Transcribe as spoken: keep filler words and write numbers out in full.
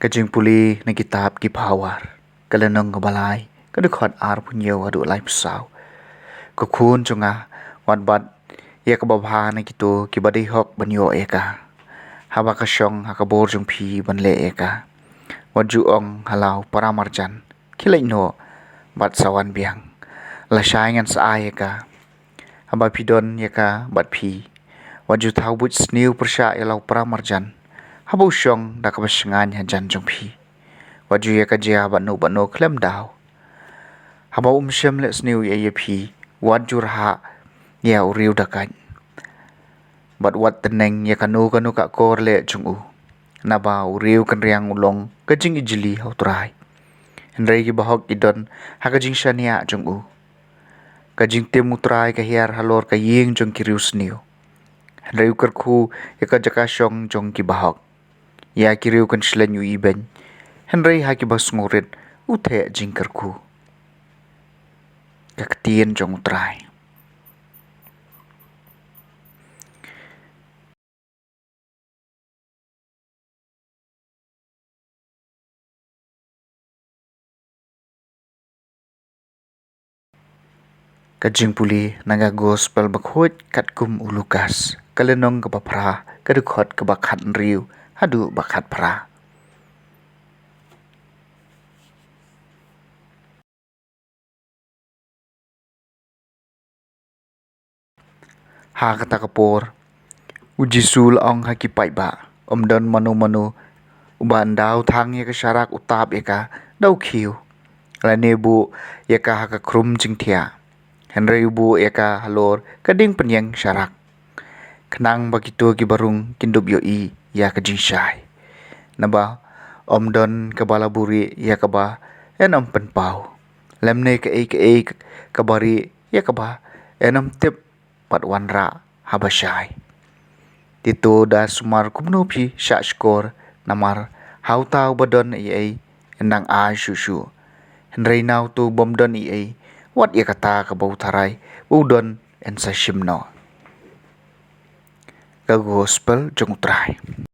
Jingpule na kitab Ki Phawar, ka lynnong kaba lai, ka dkhot arphew hynñiew haduh laiphew saw. Ko khun jong nga, wat bat ïa kaba bha na kito kiba dei hok ban ïoh ïa ka. Haba ka shong ha ka bor jong phi ban leh ïa ka, wat ju ong ha la u paramarjan, khie leit noh bad sa wan biang. Lashai ngan sa ai ïa ka. Haba phi don ïa ka bad phi, wat ju thaw buit sniew pyrshah ïa la u paramarjan haba u shong da kaba shngaiñ hajan jong phi. Wat ju ïa ka jia bad no bad no khlem daw. Haba um shym leh sniew ei ei ïa phi, wat ju rhah ïa u riew dakait. Bad wat tneng ïa kano kano ka akor leh jong u. Naba u riew kynriang u long ka jingijli ha U Trai, hynrei ki bahok ki don ha ka jingshaniah jong u. Ka jingtim U Trai ka hiar halor ka ïing jong ki riewsniew, hynrei u kyrkhu ïa ka jaka shong jong ki bahok. Ïa ki riew kynshlei u ibeiñ, hynrei ha kiba sngewrit u theh jingkyrkhu. Ka ktien jong U Trai. Ka jingpule na ka Gospel bakhuid katkum u Lukas, ka lynnong kaba phra, ka dkhot kaba khathynriew haduh ba khatphra. Ha kata ka por, u Jisu u la ong ha ki paidbah, ym don mano mano uba ynda u thang ïa ka sharak u tap ïa ka da u khiew, lane buh ïa ka ha ka khrum jingthiah, hynrei u buh ïa ka halor ka dieng pynïeng sharak, khnang ba kito kiba rung kin dup ïohi ïa ka jingshai. Naba ym don kaba la buhrieh ïa kaba yn ym pynpaw, lymne kaei kaei kaba rieh ïa kaba yn ym tip bad wanrah haba shai. Te to da sumar kumno phi shah shkor, namar ha uta uba don ei ei yn dang ai shuh shuh, hynrei na uto u bym don ei ei, wat ïa kata kaba u tharai ba u don yn sa shim noh. Ka Gospel jong U Trai.